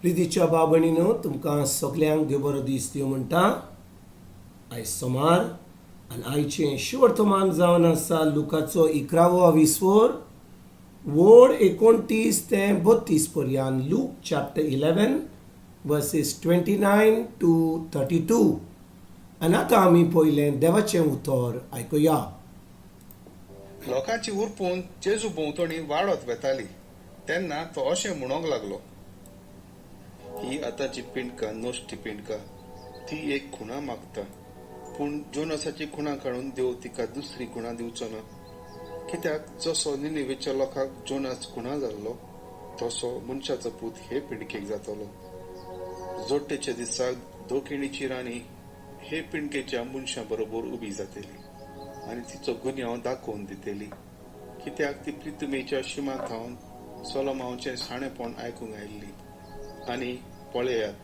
प्रितीच्या भाव-भयणीनो, तुमकां सगल्यांक देव बरो दीस दिवं म्हणटा. आयज सोमार आनी आयचें शुवर्तमान जावन आसा लुकाचो इकरावो विस्वोर, वड 29 ते 32 पर्यंत. Luke chapter 11, verses 29 to 32. आनी आतां आमी पयलें देवाचें उतर आयकुया. लोकांची उरपून जेजू भोंवतणी वाडत वेताली तेन्ना तो अशें म्हणूंक लागलो, ही आतांची पिंडका नश्टी पिंडका. ती एक खुणा मागता, पूण जोनसाची खुणा काडून देव तिका दुसरी खुणा दिवचो ना. कित्याक जसो निनिवेच्या लोकांक जोनास खुणा जाल्लो, तसो मनशाचो पूत हे पिंडकेक जातलो. जोडटेच्या दिसाक दोखिणीची राणी हे पिंडकेच्या मनशां बरोबर उबी जातली आनी तिचो गुन्यांव दाखोवन दितली, कित्याक ती प्रितुमेच्या शिमा थावन सोलोमांवचें शाणेपण आयकूंक आयिल्ली, आनी पळयात,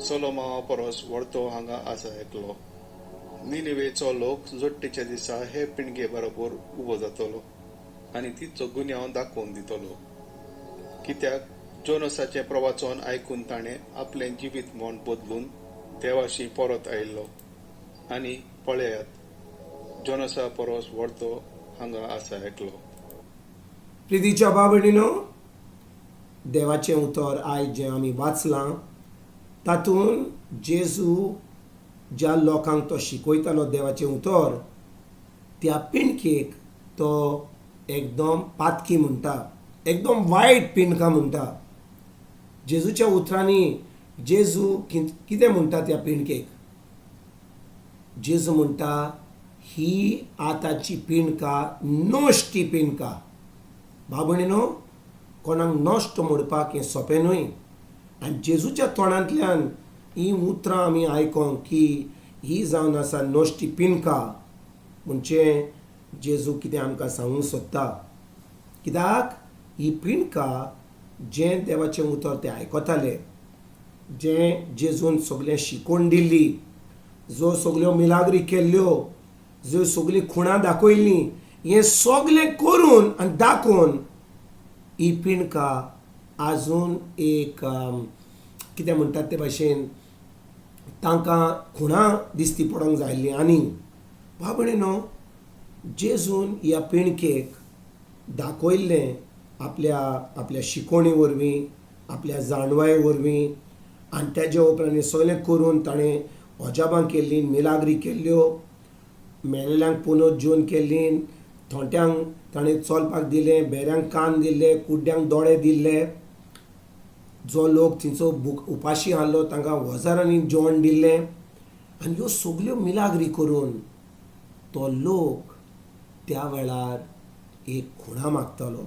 सोलोमावा परस व्हडतो हांगा आसा एकलो. निनिवेचो लोक जोडटेच्या दिसा हे पिणगे बरोबर उबो जातलो आनी तिचो गुन्यांव दाखोवन दितलो, कित्याक जोनसाचें प्रवचन आयकून ताणें आपलें जिवीत म्हण बदलून देवाशी परत आयिल्लो, आनी पळयात, जोनसा परस व्हडतो हांगा आसा एकलो. प्रितीच्या भाव-भयणीनो, देवाचें उतर आयज जें आमी वाचलां, तातूंत जेजू ज्या लोकांक तो शिकयतालो देवाचें उतर, त्या पिंडकेक तो एकदम पातकी म्हणटा, एकदम वायट पिंडका म्हणटा. जेजूच्या उतरांनी जेजू कितें म्हणटा त्या पिंडकेक? जेजू म्हणटा, ही आतांची पिंडका नश्टी पिंडका. भाव-भयणीनो, कोणाक नश्ट म्हणपाक हें सोंपें न्हय. आनी जेजूच्या तोंडांतल्यान ही उतरां आमी आयकोंक की ही जावन आसा नश्टी पिंडका, म्हणजे जेजू कितें आमकां सांगूंक सोदता? कित्याक ही पिंडका जें देवाचें उतर ते आयकताले, जें जेजून सगळें शिकोवन दिल्ली, जो सगल्यो मिलाग्री केल्ल्यो, ज्यो सगळीं खुणां दाखयल्लीं, हें सगळें करून आनी दाखोवन ही पिंडका आजून एक कितें म्हणटात ते भाशेन तांकां खुणां दिसती पडोंक जाय आसलीं. आनी भाव-भयणीनो, जेजून ह्या पिणकेक दाखयल्लें आपल्या आपल्या शिकोवणी वरवीं, आपल्या जाणवाये वरवीं, आनी तेज्या उपरांत हें सगळें करून ताणें अजापां केल्लीं, मिलाग्री केल्ल्यो, मेलेल्यांक पुनर्जीवन केल्लीं, थोंट्यांक ताणें चलपाक दिलें, बेऱ्यांक कान दिल्ले, कुड्ड्यांक दोळे दिल्ले, जो लोक थंयचो बूक उपाशी आहलो तांकां हजारांनी जेवण दिल्लें. आनी ह्यो सगल्यो मिलाग्री करून तो लोक त्या वेळार एक खुणा मागतालो.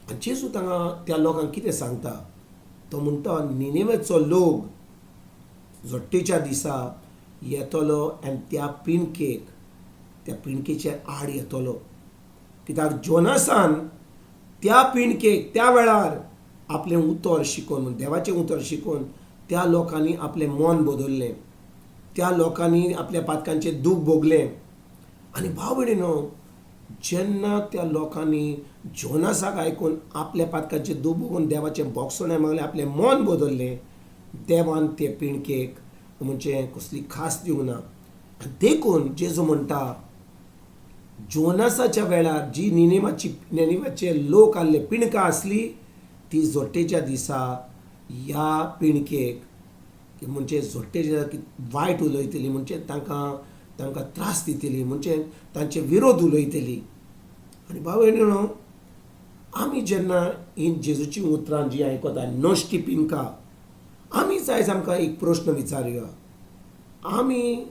आनी जेजू तांकां, त्या लोकांक कितें सांगता? तो म्हणटा, निनेवेचो लोक झोट्टेच्या दिसा येतलो आनी त्या पिंडकेक, त्या पिंडकेचे आड येतलो, कित्याक जोनासान त्या पिंडकेक त्या वेळार आपलें उतर शिकोवन, देवाचें उतर शिकोवन त्या लोकांनी आपलें मन बदललें, त्या लोकांनी आपल्या पातकांचें दूख भोगलें. आनी भाव भयणीनो, जेन्ना त्या लोकांनी जोनासाक आयकून आपल्या पातकांचें दूख भोगून देवाचें बोगसणें मागलें, आपलें मन बदललें, देवान ते पिंडकेक म्हणजे कसली खास दिवंक ना. आनी देखून जेजू म्हणटा, जोनासाच्या वेळार जी निनेमाची नेनिवाचे लोक आहले, पिणकां आसली, ती जोट्टेच्या दिसा ह्या पिणकेक म्हणजे जोट्टेच्या वायट उलयतली, म्हणजे तांकां तांकां त्रास दितली, म्हणजे तांचे विरोध उलयतली. आनी भाव भयणीनो, आमी जेन्ना ही जेजूची उतरां जी आयकता, नश्टी पिंका, आमी आयज आमकां एक प्रश्न विचारुया, आमी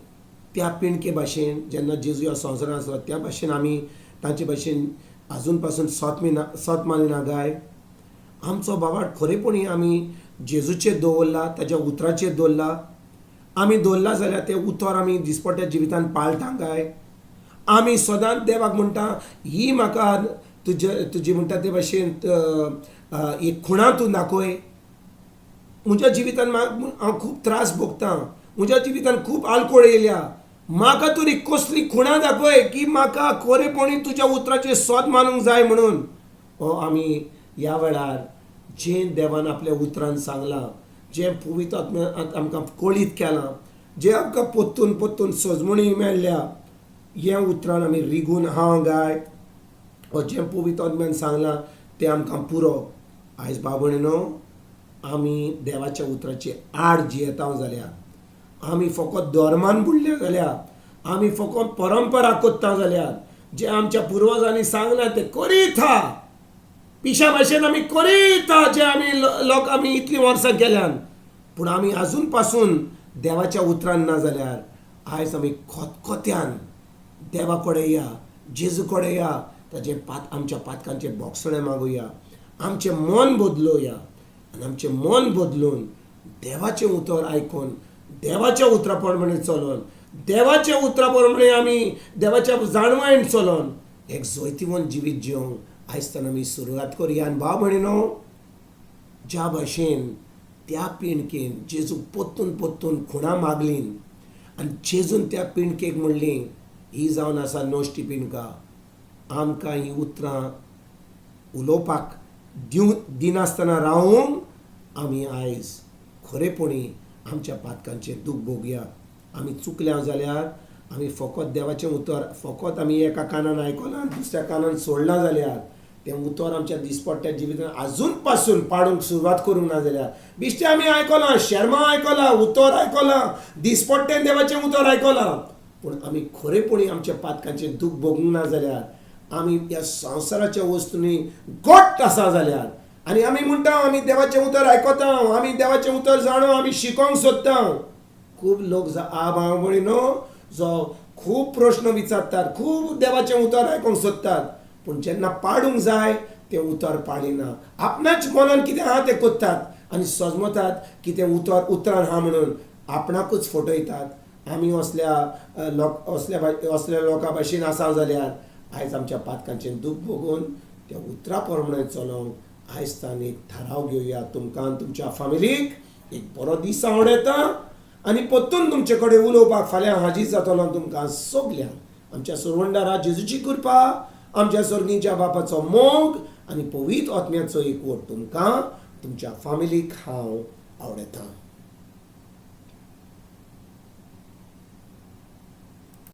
त्या पिणके भाशेन, जेन्ना जेजू ह्या संवसारांत आसलो त्या भाशेन, आमी तांचे भाशेन आजून पासून सोत मिना सोत मानिना काय? आमचो बाबाट खरेपणी आमी जेजूचेर दवरला, ताच्या उतराचेर दवरला? आमी दवरला जाल्यार तें उतर आमी दिसपट्ट्या जिवितान पाळटा काय? आमी सदांच देवाक म्हणटा, ही म्हाका तुजे तुजी म्हणटा ते भाशेन एक खुणा तूं दाखय. म्हज्या जिवितान हांव खूब त्रास भोगतां, म्हज्या जिवितान खूब आलकोळ येयल्या, म्हाका तरी कसली खुणा दाखय की म्हाका खरेपणी तुज्या उतराचेर सोद मानूंक जाय म्हणून. हो आमी ह्या वेळार जें देवान आपल्या उतरान सांगलां, जें पवित्र आत्म्यान आमकां कळीत केलां, जें आमकां पोत्तून पोत्तून सजमणी मेळ्ळ्या, हें उतरान आमी रिगून हांव गाय वो जें पवित्र आत्म्यान सांगलां तें आमकां पुरो. आयज भाव भयणीनो, आमी देवाच्या उतराचे आड जियेता जाल्यार, आमी फकत धर्मान बुडले जाल्यार, आमी फकत परंपरा कोत्ता जाल्यार, जें आमच्या पुर्वजांनी सांगलां तें करीत हा, पिशा भाशेन आमी करीत हा, जें आमी लोक आमी इतलीं वर्सां केल्यान, पूण आमी आजून पासून देवाच्या उतरान ना जाल्यार आयज आमी खतखत्यान देवा कडेन या, जेजू कडेन या, ताजें पात आमच्या पातकांचें बोगसणें मागुया, आमचें मन बदलोया आनी आमचें मन बदलून देवाचें उतर आयकून देवाच्या उतरा प्रमाणे चलोन, देवाच्या उतरा प्रमाणे आमी देवाच्या जाणवायन चलोन एक जैतिवंत जिवीत जिवंक आयज तान आमी सुरवात करया. आनी भाव भयणीनो, ज्या भाशेन त्या पिणकेन जेजू पोत्तून पोत्तून खुणां मागलीं आनी जेजून त्या पिणकेक म्हणली, ही जावन आसा नश्टी पिणका, आमकां हीं उतरां उलोवपाक दिनासतना रावूंक आमी आयज खरेपणी आमच्या पातकांचें दूख भोगया. आमी चुकल्या जाल्यार आमी फकत देवाचें उतर फकत आमी एका कानान आयकलां दुसऱ्या कानान सोडलां जाल्यार तें उतर आमच्या दिसपट्ट्या जिवितान आजून पासून पाडूंक सुरवात करूंक ना जाल्यार, बिश्टें आमी आयकलां, शेर्मांव आयकलां, उतर आयकलां, दिसपट्टें देवाचें उतर आयकलां, पूण आमी खरेपणी आमच्या पातकांचें दूख भोगूंक ना जाल्यार, आमी ह्या संवसाराच्या वस्तूंनी गोट आसा जाल्यार, आनी आमी म्हणटा आमी देवाचें उतर आयकता, आमी देवाचें उतर जाणो, आमी शिकोंक सोदता. खूब लोक आ भाव भयणीनो जो खूब प्रश्न विचारतात, खूब देवाचें उतर आयकूंक सोदतात, पूण जेन्ना पाडूंक जाय तें उतर पाडिना, आपणाच मनान कितें आहा तें कोत्तात आनी सजमतात की तें उतर उतरान आहा म्हणून आपणाकूच फटयतात. आमी असल्या लोक असल्या असल्या लोकां भाशेन आसा जाल्यार आयज आमच्या पातकांचें दूख भोगून त्या उतरा प्रमाणे चलोवंक आयज तांणी एक थाराव घेवया. तुमकां आनी तुमच्या फामिलीक एक बरो दीस आवडटा आनी परतून तुमचे कडेन उलोवपाक फाल्यां हाजीर जातलो तुमकां सगल्यांक. आमच्या सुरवंडारा जेजूची कृपा, आमच्या सर्गीच्या बापाचो मोग आनी पवित्र आत्म्याचो एकवट तुमकां तुमच्या फामिलीक हांव आवडटा.